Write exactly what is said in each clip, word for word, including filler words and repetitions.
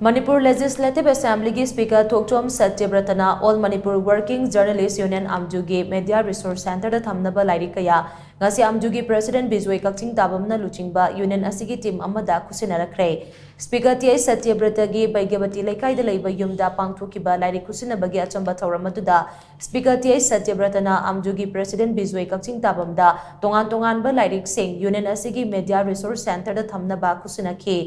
Manipur legislative ꯑꯦꯁꯦꯝꯕ꯭ꯂꯤꯒꯤ speaker Thokchom ꯁꯇ꯭ꯌꯕ꯭ꯔꯇꯅ all Manipur working journalist union, ꯑꯥꯝꯖꯨꯒꯤ ꯃꯦꯗꯤꯌꯥ ꯔꯤꯁꯣꯔꯁ ꯁꯦꯟꯇꯔꯗ ꯊꯝꯅꯕ ꯂꯥꯏꯔꯤꯛ ꯀꯌꯥ ꯉꯁꯤ ꯑꯥꯝꯖꯨꯒꯤ ꯄ꯭ꯔꯦꯁꯤꯗꯦꯟꯠ ꯕꯤꯖꯣꯏ ꯀꯛꯆꯤꯡ ꯇꯥꯕꯝꯅ ꯂꯨꯆꯤꯡꯕ ꯌꯨꯅꯤꯌꯟ ꯑꯁꯤꯒꯤ ꯇꯤꯝ ꯑꯃꯗ ꯈꯨꯠꯁꯤꯟꯅꯔꯛꯈ꯭ꯔꯦ꯫ ꯁ꯭ꯄꯤꯀꯔ ꯇꯤ ꯑꯩꯆ ꯁꯇ꯭ꯌꯕ꯭ꯔꯇꯒꯤ ꯕꯩꯒ꯭ꯌꯕꯇꯤ ꯂꯩꯀꯥꯏꯗ ꯂꯩꯕ ꯌꯨꯝꯗ ꯄꯥꯡꯊꯣꯛꯈꯤꯕ ꯂꯥꯏꯔꯤꯛ ꯈꯨꯠꯁꯤꯟꯅꯕꯒꯤ ꯑꯆꯝꯕ ꯊꯧꯔꯝ ꯑꯗꯨꯗ speaker T H ꯁꯇ꯭ꯌꯕ꯭ꯔꯇꯅ ꯑꯥꯝꯖꯨꯒꯤ president Bijoy ꯀꯛꯆꯤꯡ ꯇꯥꯕꯝꯗ ꯇꯣꯉꯥꯟ ꯇꯣꯉꯥꯟꯕ ꯂꯥꯏꯔꯤꯛꯁꯤꯡ ꯌꯨꯅꯤꯌꯟ ꯑꯁꯤꯒꯤ ꯃꯦꯗꯤꯌꯥ ꯔꯤꯁꯣꯔꯁ ꯁꯦꯟꯇꯔꯗ ꯊꯝꯅꯕ ꯈꯨꯠꯁꯤꯟꯅꯈꯤ꯫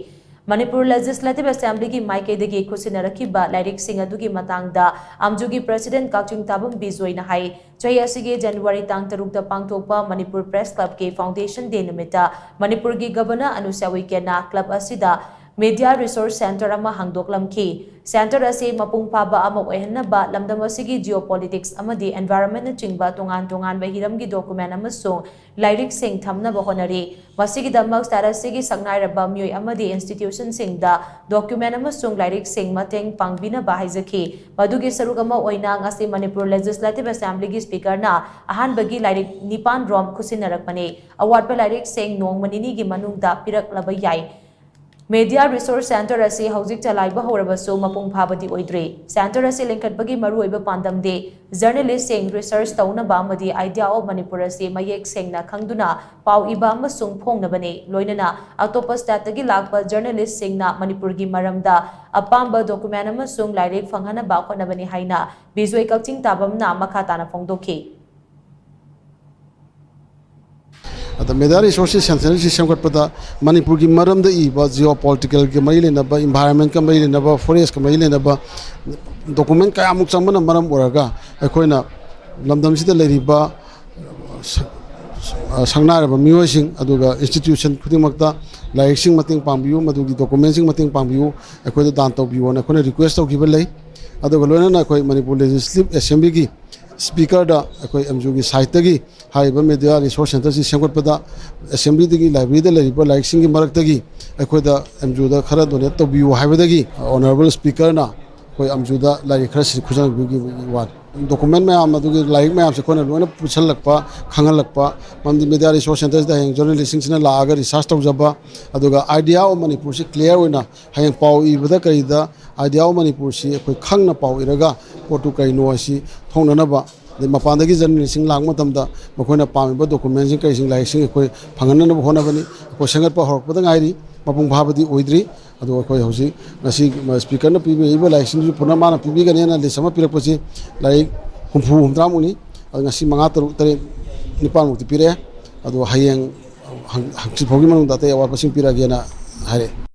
ꯃꯅꯤꯄꯨꯔ ꯂꯦꯖꯤꯁꯂꯦꯇꯤꯚ ꯑꯦꯁꯦꯝꯕ꯭ꯂꯤꯒꯤ ꯃꯥꯏꯀꯩꯗꯒꯤ ꯈꯨꯠꯁꯤꯟꯅꯔꯛꯈꯤꯕ ꯂꯥꯏꯔꯤꯛꯁꯤꯡ ꯑꯗꯨꯒꯤ ꯃꯇꯥꯡꯗ ꯑꯥꯝꯖꯨꯒꯤ ꯄ꯭ꯔꯦꯁꯤꯗꯦꯟꯠ ꯀꯛꯆꯤꯡ ꯇꯥꯕꯝ ꯕꯤꯖꯣꯏꯅ ꯍꯥꯏ, ꯆꯍꯤ ꯑꯁꯤꯒꯤ ꯖꯅꯋꯥꯔꯤ ꯇꯥꯡ ꯇꯔꯨꯛꯇ ꯄꯥꯡꯊꯣꯛꯄ ꯃꯅꯤꯄꯨꯔ ꯄ꯭ꯔꯦꯁ ꯀ꯭ꯂꯕꯀꯤ ꯐꯥꯎꯟꯗꯦꯁꯟ ꯗꯦ ꯅꯨꯃꯤꯠꯇ ꯃꯅꯤꯄꯨꯔꯒꯤ ꯒꯕꯔꯅꯔ ꯑꯅꯨꯁ꯭ꯌꯥ ꯎꯏꯀꯦꯟꯅ ꯀ꯭ꯂꯕ ꯑꯁꯤꯗ ꯃꯦꯗꯤꯌꯥ ꯔꯤꯁꯣꯔꯁ ꯁꯦꯟꯇꯔ ꯑꯃ ꯍꯥꯡꯗꯣꯛꯂꯝꯈꯤ꯫ ꯁꯦꯟꯇꯔ ꯑꯁꯤ ꯃꯄꯨꯡ ꯐꯥꯕ ꯑꯃ ꯑꯣꯏꯍꯟꯅꯕ ꯂꯝꯗꯝ ꯑꯁꯤꯒꯤ ꯖꯤꯑꯣꯄꯣꯂꯤꯇꯤꯛꯁ ꯑꯃꯗꯤ ꯑꯦꯟꯚꯥꯏꯔꯟꯃꯦꯟꯠꯅꯆꯤꯡꯕ ꯇꯣꯉꯥꯟ ꯇꯣꯉꯥꯟꯕ ꯍꯤꯔꯝꯒꯤ ꯗꯣꯀꯨꯃꯦꯟꯠ ꯑꯃꯁꯨꯡ ꯂꯥꯏꯔꯤꯛꯁꯤꯡ ꯊꯝꯅꯕ ꯍꯣꯠꯅꯔꯤ꯫ ꯃꯁꯤꯒꯤꯗꯃꯛ ꯁ꯭ꯇꯦꯠ ꯑꯁꯤꯒꯤ ꯁꯛꯅꯥꯏꯔꯕ ꯃꯤꯑꯣꯏ ꯑꯃꯗꯤ ꯏꯟꯁꯇꯤꯇ꯭ꯌꯨꯁꯟꯁꯤꯡꯗ ꯗꯣꯀ꯭ꯌꯨꯃꯦꯟ ꯑꯃꯁꯨꯡ ꯂꯥꯏꯔꯤꯛꯁꯤꯡ ꯃꯇꯦꯡ ꯄꯥꯡꯕꯤꯅꯕ ꯍꯥꯏꯖꯈꯤ꯫ ꯃꯗꯨꯒꯤ ꯁꯔꯨꯛ ꯑꯃ ꯑꯣꯏꯅ ꯉꯁꯤ ꯃꯅꯤꯄꯨꯔ ꯂꯦꯖꯤꯁꯂꯦꯇꯤꯚ ꯑꯦꯁꯦꯝꯕ꯭ꯂꯤꯒꯤ ꯁ꯭ꯄꯤꯀꯔꯅ ꯑꯍꯥꯟꯕꯒꯤ ꯂꯥꯏꯔꯤꯛ ꯅꯤꯄꯥꯟ ꯔꯣꯝ ꯈꯨꯠꯁꯤꯟꯅꯔꯛꯄꯅꯤ꯫ ꯑꯋꯥꯠꯄ ꯂꯥꯏꯔꯤꯛꯁꯤꯡ ꯅꯣꯡꯃ ꯅꯤꯅꯤꯒꯤ ꯃꯅꯨꯡꯗ ꯄꯤꯔꯛꯂꯕ ꯌꯥꯏ꯫ ꯃꯦꯗꯤꯌꯥ ꯔꯤꯁꯣꯔꯁ ꯁꯦꯟꯇꯔ ꯑꯁꯤ ꯍꯧꯖꯤꯛ ꯆꯂꯥꯏꯕ ꯍꯧꯔꯕꯁꯨ ꯃꯄꯨꯡ ꯐꯥꯕꯗꯤ ꯑꯣꯏꯗ꯭ꯔꯤ꯫ ꯁꯦꯟꯇꯔ ꯑꯁꯤ ꯂꯤꯡꯈꯠꯄꯒꯤ ꯃꯔꯨꯑꯣꯏꯕ ꯄꯥꯟꯗꯝꯗꯤ ꯖꯔꯅꯦꯂꯤꯁꯁꯤꯡ ꯔꯤꯁꯔꯆ ꯇꯧꯅꯕ ꯑꯃꯗꯤ ꯑꯥꯏꯗꯤꯌꯥ ꯑꯣꯐ ꯃꯅꯤꯄꯨꯔ ꯑꯁꯤ ꯃꯌꯦꯛ ꯁꯦꯡꯅ ꯈꯪꯗꯨꯅ ꯄꯥꯎ ꯏꯕ ꯑꯃꯁꯨꯡ ꯐꯣꯡꯅꯕꯅꯤ꯫ ꯂꯣꯏꯅꯅ ꯑꯇꯣꯞꯄ ꯁ꯭ꯇꯦꯠꯇꯒꯤ ꯂꯥꯛꯄ ꯖꯔꯅꯦꯂꯤꯁꯁꯤꯡꯅ ꯃꯅꯤꯄꯨꯔꯒꯤ ꯃꯔꯝꯗ ꯑꯄꯥꯝꯕ ꯗꯣꯀꯨꯃꯦꯟ ꯑꯃꯁꯨꯡ ꯂꯥꯏꯔꯤꯛ ꯐꯪꯍꯟꯅꯕ ꯍꯣꯠꯅꯕꯅꯤ ꯍꯥꯏꯅ ꯕꯤꯖꯣꯏ ꯀꯛꯆꯤꯡ ꯇꯥꯕꯝꯅ ꯃꯈꯥ ꯇꯥꯅ ꯐꯣꯡꯗꯣꯛꯈꯤ꯫ ꯑꯗ ꯃꯦꯗꯤꯌꯥ ꯔꯤꯁꯣꯔꯁ ꯁꯦꯟꯇꯔꯁꯤ ꯁꯦꯝꯒꯠꯄꯗ ꯃꯅꯤꯄꯨꯔꯒꯤ ꯃꯔꯝꯗ ꯏꯕ ꯖꯤꯑꯣ ꯄꯣꯂꯤꯇꯤꯀꯦꯜꯒꯤ ꯃꯔꯤ ꯂꯩꯅꯕ, ꯏꯟꯚꯥꯏꯔꯟꯃꯦꯟꯠꯀ ꯃꯔꯤ ꯂꯩꯅꯕ, ꯐꯣꯔꯦꯁ꯭ꯠꯀ ꯃꯔꯤ ꯂꯩꯅꯕ ꯗꯣꯀꯨꯃꯦꯟ ꯀꯌꯥꯃꯨꯛ ꯆꯪꯕꯅ ꯃꯔꯝ ꯑꯣꯏꯔꯒ ꯑꯩꯈꯣꯏꯅ ꯂꯝꯗꯝꯁꯤꯗ ꯂꯩꯔꯤꯕ ꯁꯛ-, ꯁꯛꯅꯥꯏꯔꯕ ꯃꯤꯑꯣꯏꯁꯤꯡ ꯑꯗꯨꯒ ꯏꯟꯁꯇꯤꯇ꯭ꯌꯨꯁꯟ ꯈꯨꯗꯤꯡꯃꯛꯇ ꯂꯥꯏꯔꯤꯛꯁꯤꯡ ꯃꯇꯦꯡ ꯄꯥꯡꯕꯤꯌꯨ, ꯃꯗꯨꯒꯤ ꯗꯣꯀꯨꯃꯦꯟꯁꯤꯡ ꯃꯇꯦꯡ ꯄꯥꯡꯕꯤꯌꯨ, ꯑꯩꯈꯣꯏꯗ ꯗꯥꯟ ꯇꯧꯕꯤꯌꯣꯅ ꯑꯩꯈꯣꯏꯅ ꯔꯤꯀ꯭ꯋꯦꯁ ꯇꯧꯈꯤꯕ ꯂꯩ꯫ ꯑꯗꯨꯒ ꯂꯣꯏꯅꯅ ꯑꯩꯈꯣꯏ ꯃꯅꯤꯄꯨꯔ ꯂꯦꯖꯤꯁꯂꯦꯇꯤꯚ ꯑꯦꯁꯦꯝꯕ꯭ꯂꯤꯒꯤ ꯁ꯭ꯄꯤꯀꯔꯗ ꯑꯩꯈꯣꯏ ꯑꯦꯝ ꯖꯤ ꯑꯣꯒꯤ ꯁꯥꯏꯠꯇꯒꯤ ꯍꯥꯏꯔꯤꯕ ꯃꯦꯗꯤꯌꯥ ꯔꯤꯁꯣꯔꯁ ꯁꯦꯟꯇꯔꯁꯤ ꯁꯦꯝꯒꯠꯄꯗ ꯑꯦꯁꯦꯝꯕ꯭ꯂꯤꯗꯒꯤ ꯂꯥꯏꯕ꯭ꯔꯦꯔꯤꯗ ꯂꯩꯔꯤꯕ ꯂꯥꯏꯔꯤꯛꯁꯤꯡꯒꯤ ꯃꯔꯛꯇꯒꯤ ꯑꯩꯈꯣꯏꯗ ꯑꯦꯝ ꯖꯤ ꯑꯣꯗ ꯈꯔ ꯗꯣꯅꯦꯠ ꯇꯧꯕꯤꯌꯨ ꯍꯥꯏꯕꯗꯒꯤ ꯑꯣꯅꯔꯦꯕꯜ ꯁ꯭ꯄꯤꯀꯔꯅ ꯑꯩꯈꯣꯏ ꯑꯝꯖꯨꯗ ꯂꯥꯏꯔꯤꯛ ꯈꯔ ꯁꯤ ꯈꯨꯠꯁꯝꯅꯕꯤꯒꯤ ꯋꯥꯅꯤ꯫ ꯗꯣꯀꯨꯃꯦꯟ ꯃꯌꯥꯝ ꯑꯗꯨꯒꯤ ꯂꯥꯏꯔꯤꯛ ꯃꯌꯥꯝꯁꯦ ꯑꯩꯈꯣꯏꯅ ꯂꯣꯏꯅ ꯄꯨꯁꯜꯂꯛꯄ, ꯈꯪꯍꯜꯂꯛꯄ, ꯃꯔꯝꯗꯤ ꯃꯦꯗꯤꯌꯥ ꯔꯤꯁꯣꯔꯁ ꯁꯦꯟꯇꯔꯁꯤꯗ ꯍꯌꯦꯡ ꯖꯔꯅꯦꯂꯤꯁꯁꯤꯡꯁꯤꯅ ꯂꯥꯛꯑꯒ ꯔꯤꯁꯥꯔꯁ ꯇꯧꯖꯕ, ꯑꯗꯨꯒ ꯑꯥꯏꯗꯤꯌꯥ ꯑꯣꯐ ꯃꯅꯤꯄꯨꯔꯁꯤ ꯀ꯭ꯂꯤꯌꯥꯔ ꯑꯣꯏꯅ ꯍꯌꯦꯡ ꯄꯥꯎ ꯏꯕꯗ ꯀꯔꯤꯗ ꯑꯥꯏꯗꯤꯌꯥ ꯑꯣꯐ ꯃꯅꯤꯄꯨꯔꯁꯤ ꯑꯩꯈꯣꯏ ꯈꯪꯅ ꯄꯥꯎ ꯏꯔꯒ ꯄꯣꯠꯇꯨ ꯀꯔꯤꯅꯣ ꯍꯥꯏꯁꯤ ꯊꯣꯛꯅꯅꯕ, ꯑꯗꯩ ꯃꯄꯥꯟꯗꯒꯤ ꯖꯔꯅꯦꯂꯤꯁꯁꯤꯡ ꯂꯥꯛꯄ ꯃꯇꯝꯗ ꯃꯈꯣꯏꯅ ꯄꯥꯝꯃꯤꯕ ꯗꯣꯀꯨꯃꯦꯟꯁꯤꯡ ꯀꯔꯤꯁꯤꯡ ꯂꯥꯏꯔꯤꯛꯁꯤꯡ ꯑꯩꯈꯣꯏ ꯐꯪꯍꯟꯅꯅꯕ ꯍꯣꯠꯅꯕꯅꯤ꯫ ꯑꯩꯈꯣꯏ ꯁꯦꯝꯒꯠꯄ ꯍꯧꯔꯛꯄꯗ ꯉꯥꯏꯔꯤ, ꯃꯄꯨꯡ ꯐꯥꯕꯗꯤ ꯑꯣꯏꯗ꯭ꯔꯤ꯫ ꯑꯗꯣ ꯑꯩꯈꯣꯏ ꯍꯧꯖꯤꯛ ꯉꯁꯤ ꯁ꯭ꯄꯤꯀꯔꯅ ꯄꯤꯕꯤꯔꯛꯏꯕ ꯂꯥꯏꯔꯤꯛꯁꯤꯡꯁꯨ ꯄꯨꯟꯅ ꯃꯥꯅ ꯄꯤꯕꯤꯒꯅꯦꯅ ꯂꯤꯁ ꯑꯃ ꯄꯤꯔꯛꯄꯁꯤ ꯂꯥꯏꯔꯤꯛ ꯍꯨꯝꯐꯨ ꯍꯨꯝꯗ꯭ꯔꯥꯃꯨꯛꯅꯤ꯫ ꯑꯗꯣ ꯉꯁꯤ ꯃꯉꯥ, ꯇꯔꯨꯛ, ꯇꯔꯦꯠ, ꯅꯤꯄꯥꯟꯃꯨꯛꯇꯤ ꯄꯤꯔꯛꯑꯦ꯫ ꯑꯗꯣ ꯍꯌꯦꯡ ꯍꯪ-, ꯍꯪꯆꯤꯠ ꯐꯥꯎꯒꯤ ꯃꯅꯨꯡꯗ ꯑꯇꯩ ꯑꯋꯥꯠꯄꯁꯤꯡ ꯄꯤꯔꯛꯑꯒꯦꯅ ꯍꯥꯏꯔꯛꯑꯦ꯫